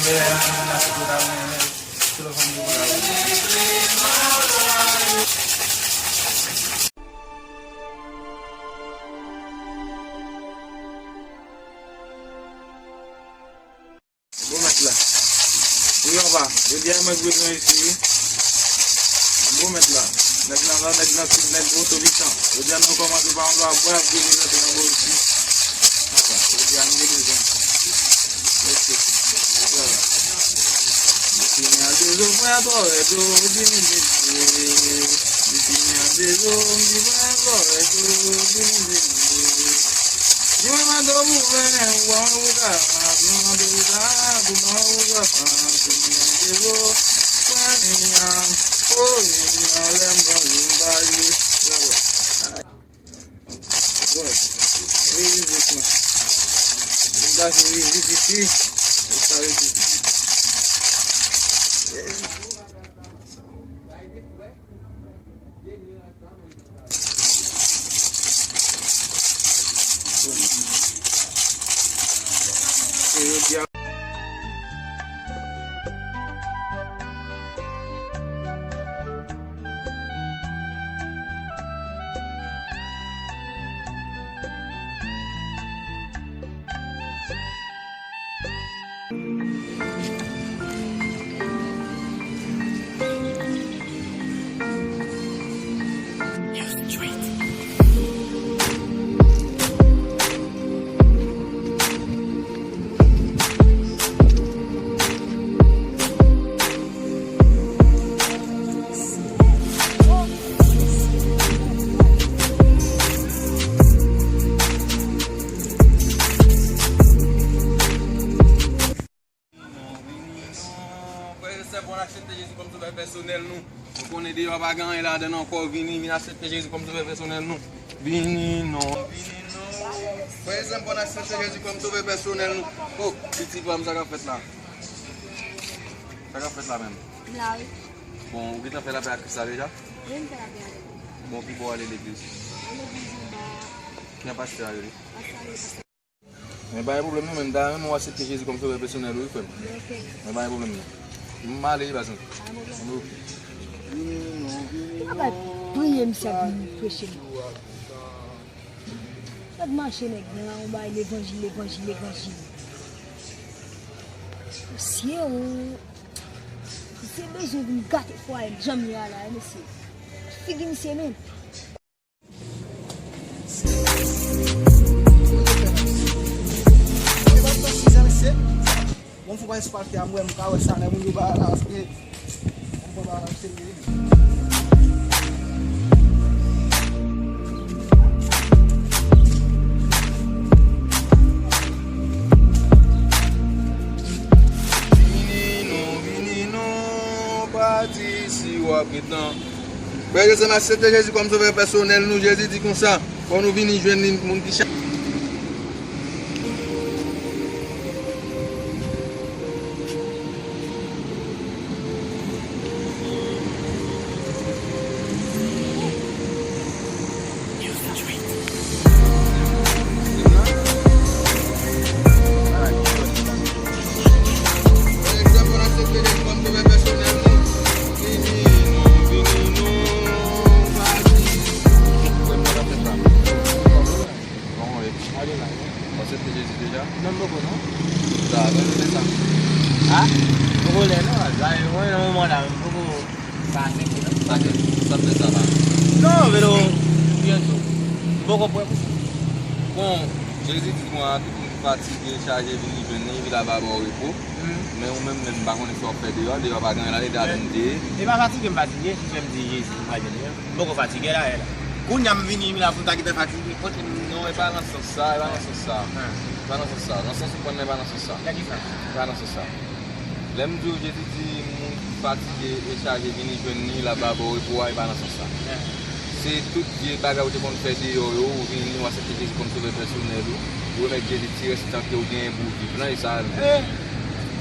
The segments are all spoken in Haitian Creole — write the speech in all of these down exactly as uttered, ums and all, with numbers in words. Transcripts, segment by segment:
Bon mèt la. Wi papa, jodi a mwen bezwen isi wi. Bon mèt la. Nèg nan la, nèg nan sid, nèg otobitan. Jodi a nou kòmanse pa yon lwa bwè ap prezante nan bò isi. Papa, jodi a nou bezwen. Mèsi. Mèsi, mèsi. Mèsi, mèsi. Frè e sè, pou n aksepte Jezi kòm sovè pèsonèl nou. Nou konnen deyò a pa gen anyen ladan l ankò. Vini, vin aksepte Jezi kòm sovè pèsonèl nou. Vini non, vini non. Frè e sè, pou n aksepte Jezi kòm sovè pèsonèl nou. Oh, pitit pa m, sa k ap fèt la? Sa k ap fèt la menm? M la, wi. Bon, ou gentan fè lapè ak Kris la deja? Wi, m fè lapè avè l. Bon, ki bò w ale legliz? Mwen legliz anba. Kijan pastè a rele? Pastè a rele pastè. Men pa gen pwoblèm non, men m ta renmen w aksepte Jezi kòm sovè pèsonèl ou wi, frè m. Ok. Men pa gen pwoblèm non. M ale wi, pase. Pa gen pwoblèm. Ok. Ou pa bay priye misye ap vin preche m. Gad mache nèg nan, ou bay levanjil, levanjil, levanjil. Mesye, ou, misye bezwen vin gate fwaye m, jan m ye a la, mesye. Figi misye menm. Bon, fò pa espakte a mwen, m ka wè sa, lè moun yo ba la, paske m pa ba la, se li. Vini non, vini non, pati si w ap gentan. Frè e sè, n aksepte Jezi kòm sovè pèsonèl nou. Jezi di konsa, fò nou vini jwenn li, moun ki cha- Ou aksepte Jezi deja? Non, m poko non. Sa, sa, sa. Ha? M poko lè non, la, mwen nan moman la, m poko. Sa fè ki non? Sa fè, sa fè sa la. Non, Velo, byen tou. M poko prè pou sa. Bon, Jezi di konsa, tout moun ki fatige, chaje, vini jwenn li, epi l ap ba w repo. Men ou menm, menm, m pa konnen sa w ap fè deyò, deyò pa gen anyen ladan, e ladan m te ye. E pa fatige m fatige, se fè m di Jezi, m pa jwenn li. M poko fatige la, la. Kounye a m vini, m la pou m ta gentan fatige. Kote m non, e pa nan sans sa, e pa nan sans sa. E pa nan sans sa. Nan sans ou pran nan, e pa nan sans sa. Nan ki sans? E pa nan sans sa. Lè m di w, Jezi di, moun ki fatige e chaje, vini jwenn li, l ap ba w repo a, e pa nan sans sa. Se tout vye bagay ou te konn fè deyò yo, ou vini, ou aksepte Jezi kòm sovè pèsonèl ou, ou remèt Jezi ti rès tan ke w genyen pou w viv lan, e sa.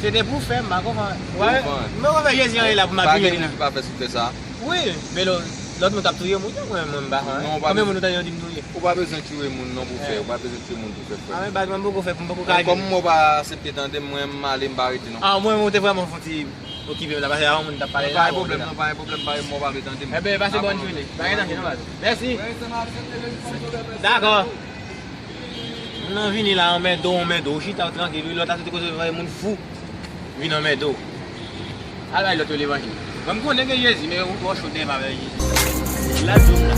Se te pou fè, m pa konprann. Ou konprann? M pa konprann Jezi anyen la pou m ap viv la. Pa gen moun ki pa fè sou tè sa. Wi, Velo. Lòt moun t ap touye moun yo, mwen, mwen m pa fè anyen. Non, ou pa Konbyen bezwen moun ou tande yo di m touye? Ou pa bezwen tiye moun non pou fè, ou pa bezwen tiye moun pou fè, frè. A, men baz mwen poko fè, m poko ka di. Kòm mwen pa aksepte tande m, mwen m ale, m pa rete non. A, mwen, mwen te vrèman fon ti okipe m la, paske avan moun t ap pale la. Pa gen pwoblèm, non, pa gen pwoblèm, pa gen mò pa vle tande m. Eben, pase bòn jounen. Pa gen danje non, baz. Mèsi. Dakò. Moun nan vini la, anmède w, anmède w, ou chita w trankil, wi, lòt la soti kote w voye moun fou vin anmède w. Al bay lòt yo levanjil. Mwen, m konnen gen Jezi, men ou twò cho dèyè m avèk Jezi. La di w la.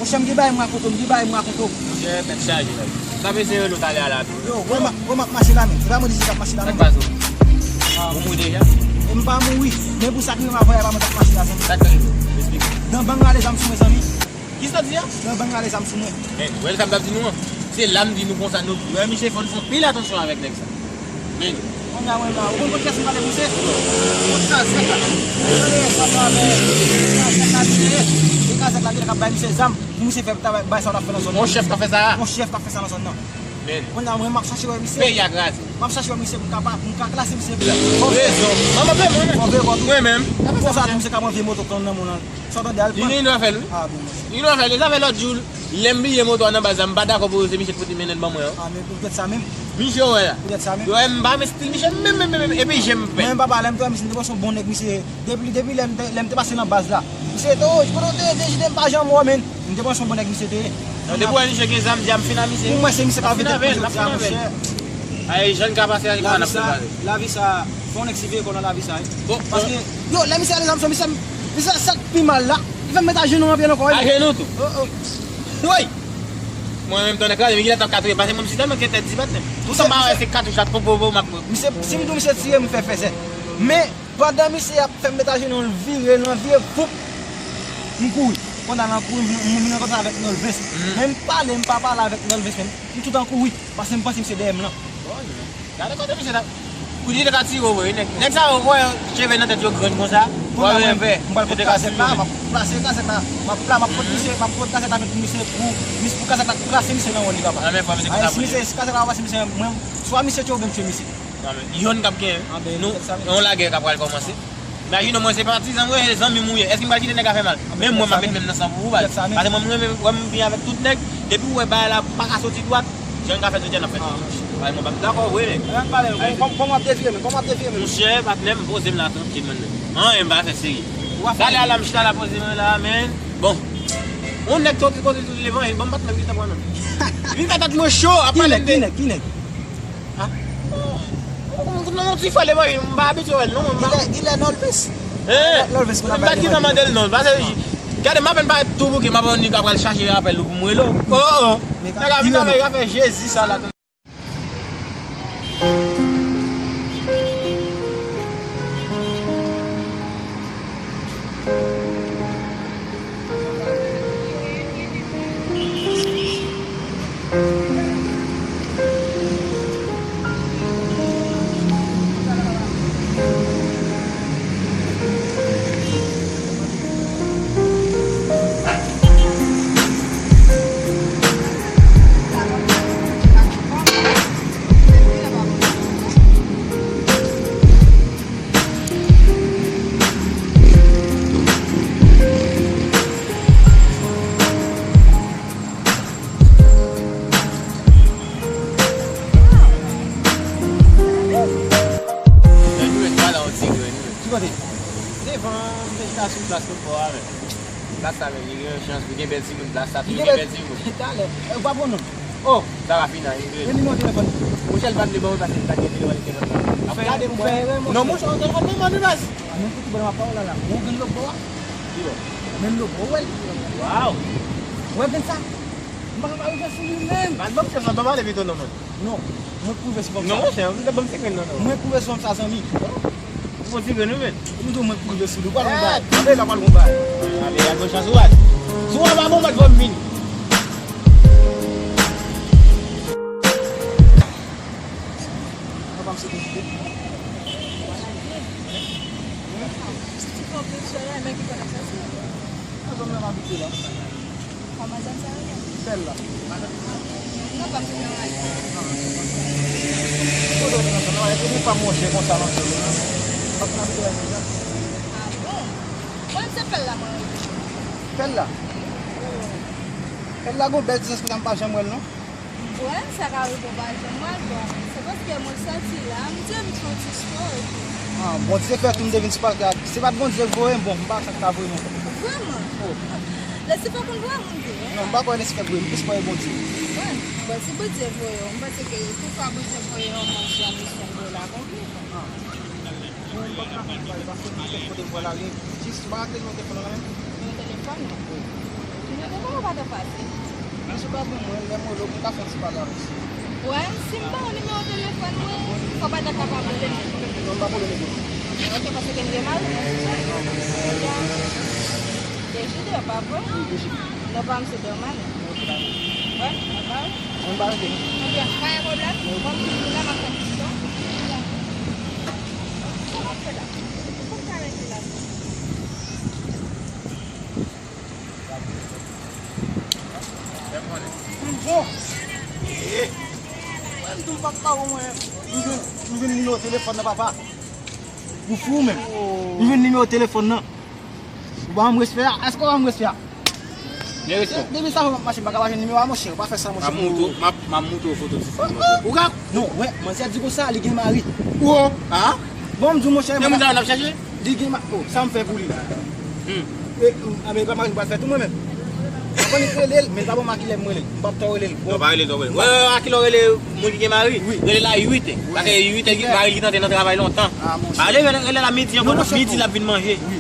Monchè, m gen bagay m rakonte w, m gen bagay m rakonte w. Monchè, tèt chaje, frè. Sa pe sere nou talè a la tou. Yo, wè m ap, wè m ap mache la menm. Se pa mwen di se k ap mache la menm. Sa k pase w? Ou mouri deja? E m pa mouri. Men pou sa k rive m ap voye, pa mwen k ap mache la, zanmi. Sa k rive? Esplike. Nan bang rale zam sou mwen, zanmi. Kisa w di a? Nan bang rale zam sou mwen. Men, ou wè sa m t ap di nou an? Se la m di nou konsa, nou dwe, misye, fò n fè anpil atansyon avèk nèg sa. Men. Kounye a, mwen la, ou konn kiyès m pale pou misye? Ou kazèk la. Tande, sa sa avè kazèk la vini. E kazèk la vini k ap bay misye zam. Pou misye fè travay, bay sa w t ap fè nan zòn nan. Yon chèf k ap fè sa a? Yon chèf k ap fè sa nan zòn nan. Men. Kounye a, mwen, m ap chache wè misye. Peyi a kraze. M ap chache wè misye pou m ka pa, pou m ka klase misye. Rezon. Mwen, mwen, mwen, mwen. Mwen, mwen, mwen. Mwen menm. Konsa, misye ka pran vye moto k nan men w lan. Sa w tande, al pran. Li gen dwa fè l, wi. A, bon, monchè. Li gen dwa fè l. Sa fè lòt jou, lè m bliye moto a nan baz la, m pa dakò pou se misye t pote mennen l ban mwen an. A, men poutèt sa menm. Misye wè a. Poutèt sa menm. Yo, m pa renmen stil misye menm, menm, menm, menm. Epi je m pè. Mwen, papa, lè m te wè misye, m te panse yon bon nèg misye ye. Depi, depi lè m te, lè m te pase nan baz la. Misye te, o, kote w te ye, Dejide, m pa janm wè w, menn. M te panse yon bon nèg misye te ye. Non, depi w wè misye gen zam, di a m fin a misye. Pou mwen, se misye k ap vide pou jodi a, monchè. Ay, jèn ka pase a, ki pa n ap pale. Lavi sa, lavi sa, fò w nèg siveye kò w nan lavi sa, wi. Bon, paske, yo, lè misye ale zam sou misye, misye, sa k pi mal la, li fè m met ajenou anpye nan kò, wi. Ajenou tou? O, o. Woy! Mwen menm, tonnè kraze, men kilè t ap ka touye, paske mwen, m si tèlman gen tèt di bat, men. Tout sa m pa wè, se katouch ak popo, popo, m ap. Misye, si m di w misye tire, m fè fèzè. Men, Pandan misye ap fè m met ajenou, l vire, l anviye, voup, m kouri. Pandan l ap kouri, m, m vin rankontre avèk Nolvens. Men m pale, m pa pale avèk Nolvens, men m tout an kouri, paske m panse misye dèyè m lan. Gade kote misye t ap. Kou di te ka tire w vre, nèg. Nèg sa yo, wè, cheve nan tèt yo grenn konsa. Kounye a, mwen, m pral pot kazèk la, m ap plase kazèk la, m ap la, m ap pot misye, m ap pot kazèk la, met pou misye, pou, pou kazèk la plase misye nan wòl li, papa. Nan men fwa misye konsa pou misye, si kazèk la pa plase misye, mwen, swa misye tchwe oubyen m tchwe misye. Yonn k ap genyen. Nou, yon lagè k ap pral kòmanse. Imajine w, mwen se patizan m, mwen se zanmi m ou ye. Èske m pral kite nèg la fè mal? Menm mwen, m ap met men m nan san pou ou, baz. Paske mwen, mwen, mwen, mwen, m byen avèk tout nèg. Depi w wè bagay la pa ka soti dwat, jan n ka fè tout jan n ap fè soti. Paske mwen pa dakò vre, men. Kòman w ap devye, men? Kòman w ap devye, men? Monchè, patnè, m poze m la trankil, mwen. Anyen, m pa fè serye. Talè a la, m chita la, poze mwen la, men. Bon. Yon nèg soti kote tout levanjil, bon, m pa t menm gentan pran non. Vin fè tèt mwen cho, ap pale m de. Ki nèg, ki nèg? Ah. Non, non, ti frè levanjil, m pa abitye wè l non, mwen m pa. Gilè, Gilè Nolves. Eh, Nolves, m pa t gentan mande l non, paske gade, m apèn parèt tou bouke, m ap annik ap pral chache apèl ou pou m rele w. Oh, oh. Nèg la vin avè, avè Jezi sa la. Ki kote? Devan, m te chita sou plas lòt bò a, men. Plas la menm, li gen chans, li gen bèl timoun, plas la toujou gen bèl timoun. Talè, e, w pa pran non. Oh, Zarafina, li rele. Men nimewo telefòn li. Monchè, li pa t vle ban mwen paske li pa t gen telefòn, li te konn nan. Ap gade pou mwen. Non, monchè, yon telefòn nòmal, wi, baz. A, men pou ti bòn ap pawòl la, la. Ou gen lòt bò a? Ki bò? Men lòt bò, ou wè l? Waw. Ou wè grenn sa? M pa ka rive sou li menm. Baz, ban m chans la, ban m ale pito non, man. Non, mwen k rive sou fanm sa. Non, monchè, ou te ban m sekrè non, non. Mwen k rive sou fanm sa, zanmi. Ou konn sekrè nou, men. Ou di mwen k rive sou li. Ou pral yon bagay. Tande la, pral yon bagay. Ale, al bon chans ou al. Si w pa bon, mwen fò m vini. Papa m se Dejide. Se ti fanm de chè la, men ki konnen sa. Kòman zòn sa rele? Pèl la. Non, pa m te nan raj. Kote w te nan zòn nan? Epi nou pa monchè konsa nan zòn nan. Pap nan fè yon jan. Ah bon? Mwen se pèl la mwen rete. Pèl la? Pèl la gon bèl ti zespri la m pa janm wè l non. Mwen sa ka rive w pa janm wè l, bon, se paske mwen sòti la, m di m fè yon ti spò epi. Ah, Bondye fè tou m te vin sipòte a. Se pa t Bondye k voye m, bon, m pa sa k ta voye m ankò. Vrèman? Lesifè konn voye moun vre. Non, m pa kwè Lesifè k voye m, m plis kwè e Bondye. Bon, bon, si Bondye voye w, m panse ke tout fwa Bondye voye yon moun sou yon misyon pou l akonpli. Mwen, m pa ka fè anpil pale, paske m te kote m pral ale. Jis, m pa ka te gen yon telefòn nan men m. Yon telefòn? Nimewo telefòn ou pa t efase? Mesye pa bon, mwen, lè m rele w, m ka fè yon ti pale avè w. Wè, si m ba w nimewo telefòn mwen, fò w pa ta kapab rele m. Non, m pa pwoblèm, mesye. Ok, paske m gen mari mwen. Dejide, pa vre? Non, pa m se Dorman. Wè, pa vre? Mwen pa rete non. Ebyen, pa gen pwoblèm. Mwen m toujou la, m ap fè ti tan. Sa m ap fè la? Pou m ka rete la? Bon. Mwen m tou papa ou mwen. M jwenn, m jwenn nimewo telefòn nan papa. Ou fou menm. M jwenn nimewo telefòn nan. Ou ba m respè a? Èske ou ba m respè a? Men respè. Depi sa fè m ap mache, m pa ka pa jwenn nimewo a monchè. Ou pa fè sa monchè. M ap montre w, m ap, m ap montre w foto ti fanm nan. Ou ka? Non, wè, manzè di konsa, li gen mari. Ou? Ha? Bon, m di w monchè. Se moun sa yo n ap chache? Li gen ma... Oh, sa m fè pou li. Hmm. E, a, men e pa mari m pral fè tou mwen menm. Avan li rele l, men l pa bon m a kilè m rele l. M p ap twò rele l. Non, pa rele l, non, rele. Wè, wè, wè, a kilè w rele moun ki gen mari? Wi. Rele l a uit è. Paske uit è, mari l gentan te nan travay lontan. Ah, monchè. Ale, rele, rele l a midi ankò, non, midi l ap vin manje. Wi.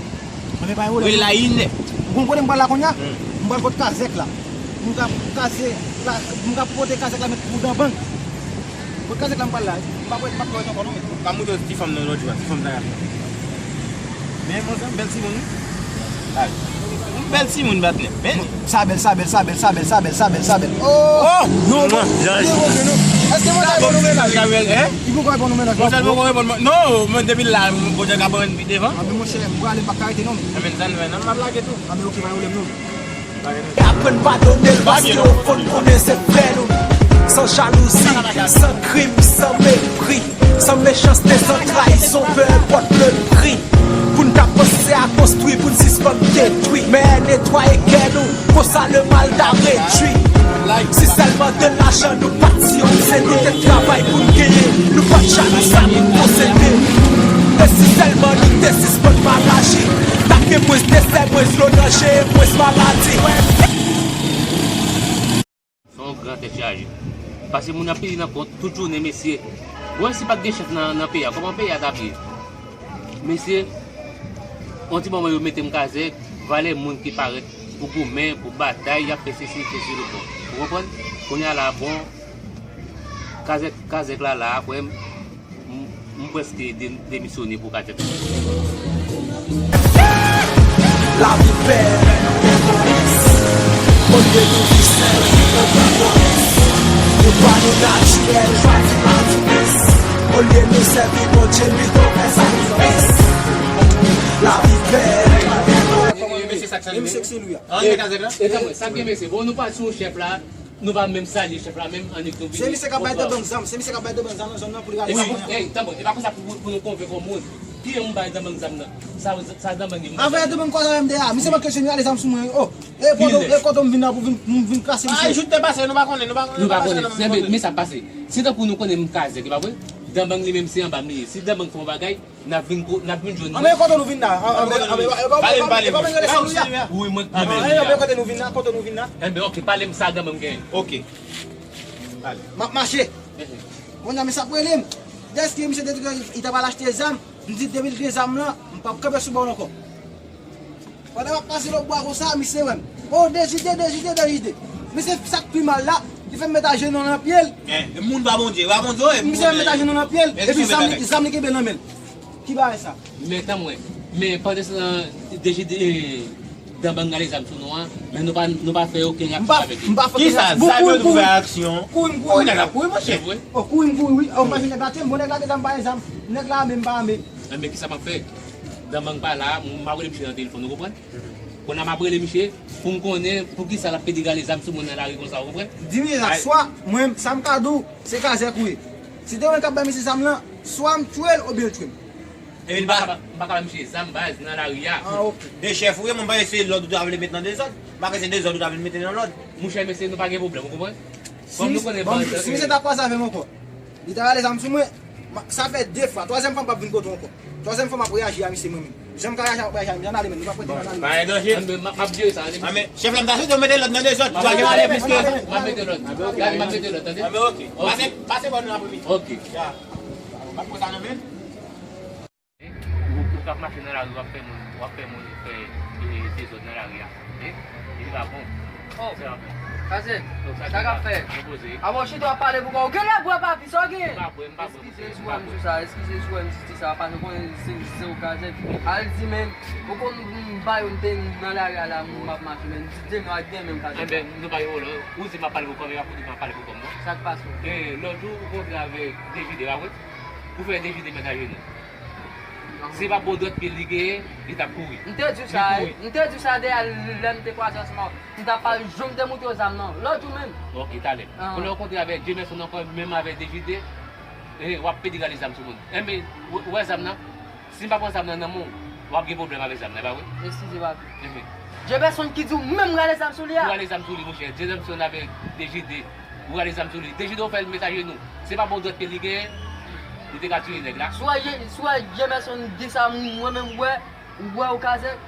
Mwen pa yon pwoblèm. Rele l a inè. Ou konn kote m pral la kounye a? M pral kot kazèk la. M ka kaze la, m ka pote kazèk la met pou dan bang. Kot kazèk la m pral la, m pa kwè, m pa kwè ankò non, men. M ap montre w ti fanm nan lòt jou a, ti fanm sa y ap fè. Men manzè, bèl timoun wi. Yon bèl timoun patnè. Men. Sa bèl, sa bèl, sa bèl, sa bèl, sa bèl, sa bèl, sa bèl. Oh! Non, non, non, non. Èske mwen ta bon nan menaj? Li poko bon nan menaj. Monchè, poko reponn mwen. Non, mwen depi la, mwen poko ka pran pi devan. Anben monchè, m prale, m pa ka rete non. Anben sa nou fè non, m ap lage tou. Anben ok, pa pwoblèm non. Aprann padone l paske o fon konnen se frè nou. San jalouzi, san krim, san mepri, san mechanste, san trayizon, pe enpòt le pri. Pou n ta panse a konstwi, pou n sispann detwi. Men netwaye kè nou, konsa le mal ta redwi. Si sèlman de lajan nou pati, se nou te travay pou n genyen. Nou pa t jalou sa pou n posede. E si sèlman nou te sispann mal aji, t ap gen mwens desè, mwens dlo nan je, mwens maladi. Se yon gran tèt chaje. Pase moun ap peye nan kont tout jounen, mesye. Bon, si pa t gen chèf nan, nan peyi a, kòman peyi a t ap ye? Mesye, yon ti moman yo mete m kazèk, valè moun ki parèt pou goumen, pou batay, y ap fè sesi, fè sesi, bon. Ou konprann? Kounye a la, bon, kazèk, kazèk la, la, apre m, m, m prèske de, demisyone pou kazèk la. Lavi pè nou gen pwomis. Olye nou viv sèvi nou gen pwomis. Pouvwa nou natirèl, chwazi lavi plis. Olye nou sèvi Bondye, nou konn fè sakrifis. Lavi pè nou gen pwomis. Mesye sa k salye. Mesye k salye a. An, men kazèk la. E tanpri, sa k gen mesye? Bon, nou pati sou chèf la. Nou pa menm salye chèf la menm, annik nou vini. Se misye k ap bay Danbang zam, se misye k ap bay Danbang zam nan zòn nan pou li rale zam nan. Ey, tanpri, e pa konsa pou, pou nou konvenk yon moun. Ki moun bay Danbang zam nan? Sa, sa Danbang gen. Avè Danbang kwa zam de a, misye manke jwenn ale zam sou mwen. Oh, e kote, e kote m vin la pou vin, m vin krase misye. Ay, joute pase, nou pa konnen, nou pa konnen. Nou pa konnen. Se men, men sa pase. Se tankou nou konnen m kazèk, e pa vre? Danbang li menm se anba m li ye. Si Danbang fè yon bagay, n ap vin, n ap vin jwenn. Anben kote nou vin la? Anben, anben, Pale m, pale m. Anben kote nou vin la? Kote nou vin la? Enben, ok, pale m sa Danbang gen. Ok. M ap mache. Kounye a misye ap rele m. Dèske misye te di ke li ta pral achte zam, m di depi l gen zam lan, m p ap kanpe sou bò l ankò. Pandan m ap pase lòt bwa konsa, misye wè m. Oh, Dejide, Dejide, Dejide. Misye sa k pi mal la, li fè m met ajenou nan pye l. Eh, moun pa Bondye, pa Bondye, wi. Misye fè m met ajenou nan pye l, epi zam li, zam li kenbe nan men l. Ki bagay sa? Men tanpri, men pandan se tan, Dejide, Danbang rale zam sou nou an, men nou pa, nou pa fè okenn aksyon avèk li. M pa fè Kisa? Zam yo tou fè aksyon. Kouri m Kouri kouri. Nèg la kouri, monchè. Se vre? Oh, kouri m kouri, wi. Oh, m pa gen nèg la, bon nèg la gen zam, pa gen zam. Nèg la ame m pa ame. Enben, kisa m ap fè? Danbang pa la, m ap rele misye nan telefòn, ou konprann? Kounye a m ap rele misye pou m konnen poukisa l ap pede rale zam sou moun nan lari konsa, ou konprann? Di misye sa, swa mwen, sa m ka di w, se kazèk ou ye. Si te mwen k ap bay misye zam nan, swa m tchwe l oubyen l tchwe m. Epi m pa ka, m pa ka bay misye zam baz nan lari a. Ah, ok. E chèf ou ye, mwen panse se lòd ou ta vle met nan dezòd. M pa kwè se dezòd ou ta vle mete nan lòd. Monchè, mesye, nou pa gen pwoblèm, ou konprann? Si, bon, si misye ta kwaze avè m ankò, li ta rale zam sou mwen, ma- sa fè de fwa. Twazyèm fwa m p ap vin kote w ankò. Twazyèm fwa m ap reyaji a misye mwen menm. Jan m ka reyaji a, m ap reyaji a misye. Ann ale, menm. Nou p ap rete, ann ale, menm. Pa gen danje. Ann, men, m ap, m ap jere sa, ann. Ah, men, chèf la, m ta swete w mete lòd nan dezòd. Twazyèm ale, piske. M ap mete lòd. Gade, m ap mete lòd, tande? Ah, men, ok. Ok. Pase, pase bò nou aprèmidi. Ok. Ya. M ap pran sa nan men. Ou, ou k ap mache nan lari, w ap fè moun, w ap fè moun fè, e, dezòd nan lari a. E, li pa bon. Oh, sa pa bon. Kazèk, sa k ap fèt? Mwen poze. Avan w chita w ap pale pou kò w. Ou genlè bwè papi, sa w genyen? M pa bwè, m pa bwè, monchè, m pa bwè. Eskize, eskize si w di sa, paske w konnen se, se ou Kazèk. Al di, men, ou konn m ba yo m te nan lari a la, m ap mache, men, m di, di m ak gen menm Kazèk. Enben, nou pa gen pwoblèm. Ou di m ap pale pou kò m, e pa pou di m ap pale pou kò m, non? Sa k pase w? E, lòt jou, ou kontre avèk Dejide, pa vre? Ou fè Dejide met ajenou. Si pa bon dwèt pye li genyen, li t ap kouri. M te di w sa, m te di w sa dèyè lè m te kwaze ansanm avè w. M t ap pale jan m te montre w zam nan. Lòt jou menm. Ok, talè. Ah. Kounye a w kontre avèk Jamerson ankò, menm avèk Dejide, e w ap pede rale zam sou moun. Enben, ou, ou wè zam nan? Si m pa pran zam nan nan men w, w ap gen pwoblèm avèk zam nan, e pa vre? Eskize, papi. Enben. Jamerson ki di w menm rale zam sou li a? Ou rale zam sou li, monchè. Jamerson avèk Dejide. Ou rale zam sou li. Dejide ou fè l met ajenou. Se pa bon dwèt pye li genyen, li te ka tiye nèg la. Si w wè Je-, si w wè Jamerson di sa, mwen menm, m wè, ou wè ou Kazèk,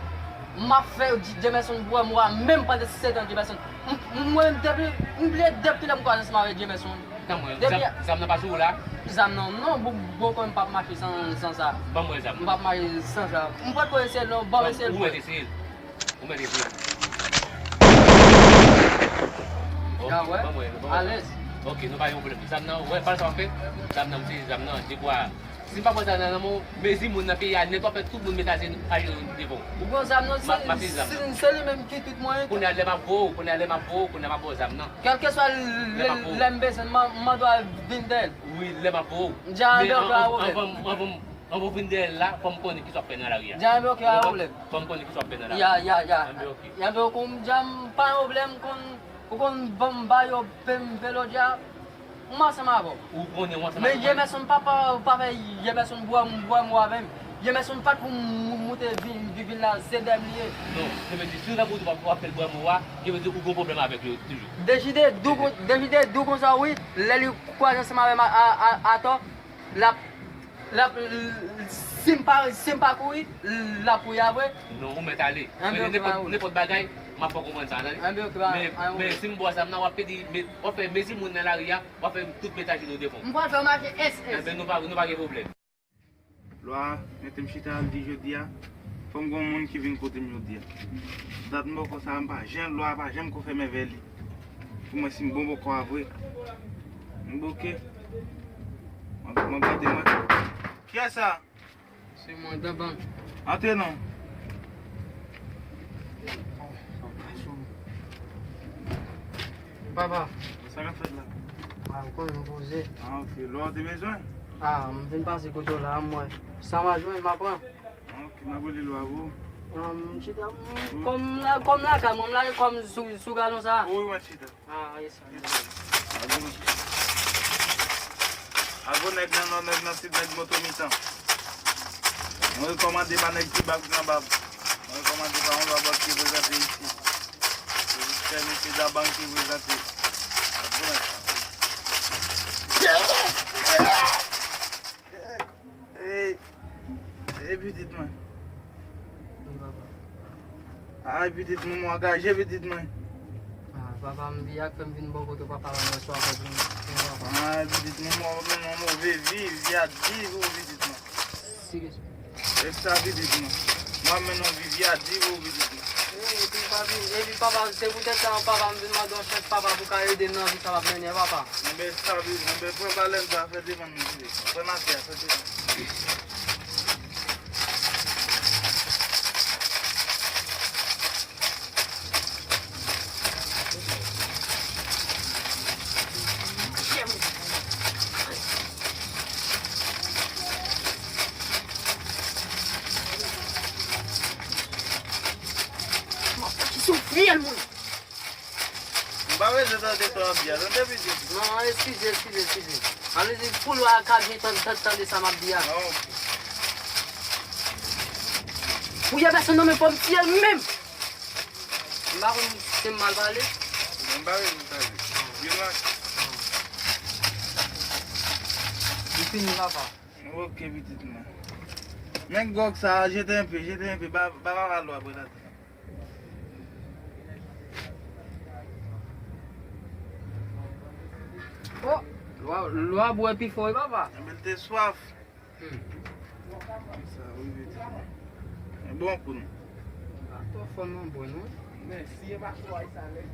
m ap fè J-, Jamerson bwè mò a menm pandan sèt an Jamerson. M, m, mwen menm depi, m bliye depi kilè m kwaze ansanm avèk Jamerson. Tann mwen, depi zam, zam nan pa sou ou la? Zam nan, non, bon, bon, kò m p ap mache san, san sa. Ban mwen zam nan. M p ap mache san sa. M poko eseye l non, ban m eseye l. Ou mèt eseye l. Ou mèt eseye. Ok, ban mwen, ban mwen. Alèz. Ok, nou pa gen pwoblèm. Zam nan, ou wè, pa sa w ap fè. Zam nan, m sezi zam nan, de bwa. Si m pa pran zam nan nan men w, mezi moun nan peyi a nèt, w ap fè tout moun met ajenou, ajenou devan w. Ou pran zam nan, se, se, se li menm ki tout mwayen. Kounye a lè m ap voye w, kounye a lè m ap voye w, kounye a m ap ba w zam nan. Kèlkeswa lè, lè m bezwen l, m, m dwe vin dèyè l. Wi, lè m ap voye w. M di a, anben, ok, pa pwoblèm. Anvan, anvan, anvan w vin dèyè l la, fò m konnen kisa w ap fè nan lari a. Dja, anben, ok, pa pwoblèm. Fò m konnen kisa w ap fè nan lari a. Ya, ya, ya. Anben, ok. Ya, anben, ok, m dja, m pa gen pwoblèm, konn, ou konn ban m ba yo pè m velo dja, m ansanm avè w. Ou konnen w ansanm avè m. Men Jamerson pa, pa, pa fè Jamerson bwè, bwè mò avè m. Jamerson pa t pou m moute vin, vin, vin la, se dèyè m li ye. Non, se vle di, si w ta pou w ap, w ap fè l bwè mò a, se vle di ou gen pwoblèm avèk yo toujou. Dejide di w kon-, Dejide di w konsa, wi, lè li kwaze ansanm avè m a, a, a, atò, l ap, l ap, l, si m pa, si m pa kouri, l ap kouri apre. Non, ou mèt ale. Nenpòt, nenpòt bagay, m ap fè w konprann sa, tande. Men, men si m ba w zam nan, w ap pede, w ap fè mezi moun nan lari a, w ap fè tout met ajenou devan w. M pral fè w mache S S. Enben, nou pa, nou pa gen pwoblèm. Lwa mete m chita, l di jodi a, fò m gen yon moun ki vin kote m jodi a. Dat m bòkò sa a, m pa janm, lwa pa janm konfèmen avè li. Pou mwen, si m bon bòkò a vre, m bouke. Mwen, mwen pote mwen. Kiyès sa? Se mwen, Danbank. Antre non. Papa. Sa k ap fèt la? A, ou konnen m poze. A, ok. Lwa w te bezwen? A, m vin pase kote w la, m wè. Sa m a jwenn, m a pran. Ok, m ap rele lwa pou ou. An, m chita, m, kòm la, kòm lakay mwen, m lage kò m sou, sou galon sa. Wi, mwen chita. A, yes, sir. Yes, sir. Al bon. Al bon nèg nan nò, nèg nan sid, nèg moto mitan. Mwen rekòmande pa nèg Tibag nan bab. Mwen rekòmande pa yon lwa bòt ki prezante isi. Se jis fè mesye Danbank ki prezante. Al bon nèg. Ey, ey, pitit mwen. Wi, papa. Ay, pitit mwen, mwen angaje, pitit mwen. A, papa, m di ak fè m vin bò kote w, papa, mwen swa fè vin, vin, papa. Ay, pitit mwen, mwen mennen yon move vi, vi a di pou ou, pitit mwen. Serye. Èk sa, pitit mwen. Mwen mennen yon vi, vi a di pou ou, pitit mwen. Wi, epi, papi, epi, papa, se poutèt sa, papa, m vin mande yon chans, papa, pou ka ede m nan vi sa m ap mennen, papa. Enben, sa, pitit mwen, enben, pran balèn sa, fè demann li. Pran mafya, fè demann. Fyèl moun. M pa bezwen tande sa w ap di a, tande pitit. Non, eskize, eskize, eskize. Ann di pou lwa a ka byen tande, tande, tande sa m ap di a. Ah, ok. Pou y a pèsonn nan men fò m fyèl menm. M pa konn si m mal pale. M pa bezwen tande. Relax. Li fini, papa. Ok, pitit mwen. Men gwòg sa, jete enpe, jete enpe, ba, ba papa lwa bwè ladan. Oh, lwa, lwa bwè pi fò, wi, papa. Enben, l te swaf. Hmm. Sa, wi, pitit mwen. Men bon pou nou. Pa twò fò non, bwè non. Men, si e pa twò, sa lè.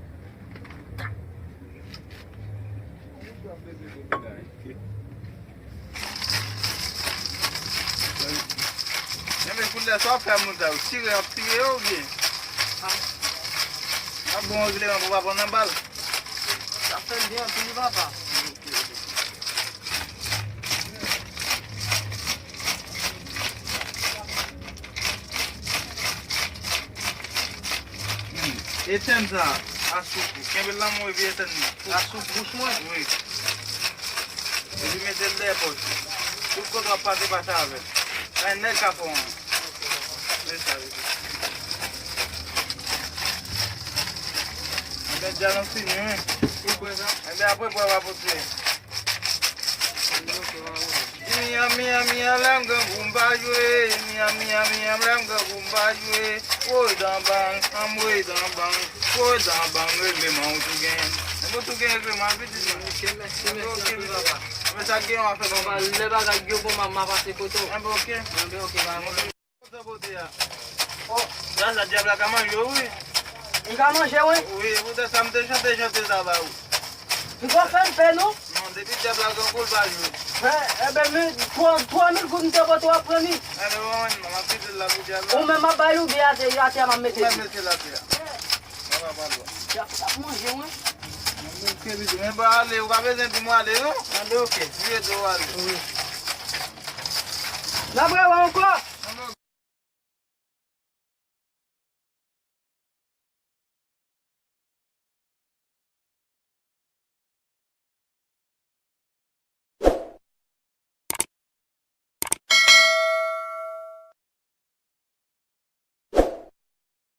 Enben, kounye a, sa w ap fè moun sa yo? Tire, y ap tire yo oubyen? Y ap bon regleman pou pa pran nan bal. Sa fè l byen anpil, papa. Hmm. Etèn sa a souf ou. Kenbe l nan men w epi etèn li. A souf bouch mwen? Wi. Epi mete l dèyè pòch ou. Tout kote w ap pase, pase avè l. Pa gen nèg ka fè w anyen. Se sa, se sa. Enben, djaz lan fini, wi. Ou kwè sa? Enben, apre, bwè w ap retire. Miyan, miyan, miyan, lè m grangou m pa jwe. Miyan, miyan, miyan, lè m grangou m pa jwe. Woy dan bang, anmwey dan bang. Woy dan bang, regleman ou tou genyen. Enben, ou tou gen regleman, pitit mwen. Ok, mèsi, mèsi anpil, papa. Enben, sa k genyen w ap fè non. Papa, lè bagay yo bon, m a, m a pase kote w. Enben, ok. Enben, ok, papa. Sa pote a. Oh. Sa, sa dyab la ka manje, wi. Li ka manje, wi. Wi, poutèt sa m te chante, chante sa ba ou. Li pa fè m pè, non? Non, depi dyab la grangou, l pa jwe. Enben, men, twa, twa mil goud m te pote w ap pran li. Enben, mwen, mwen, m ap kite l la pou dyab la. Ou menm m ap ba li oubyen atè, atè a m ap mete li? Ou menm mete l atè a. Papa pa dwa. Dyab la ap manje, wi. Mwen, mwen, mwen, mwen, mwen, ale, ou pa bezwen di m ale, non? Enben, ok. Vire do w ale. Wi. N ap rewè ankò.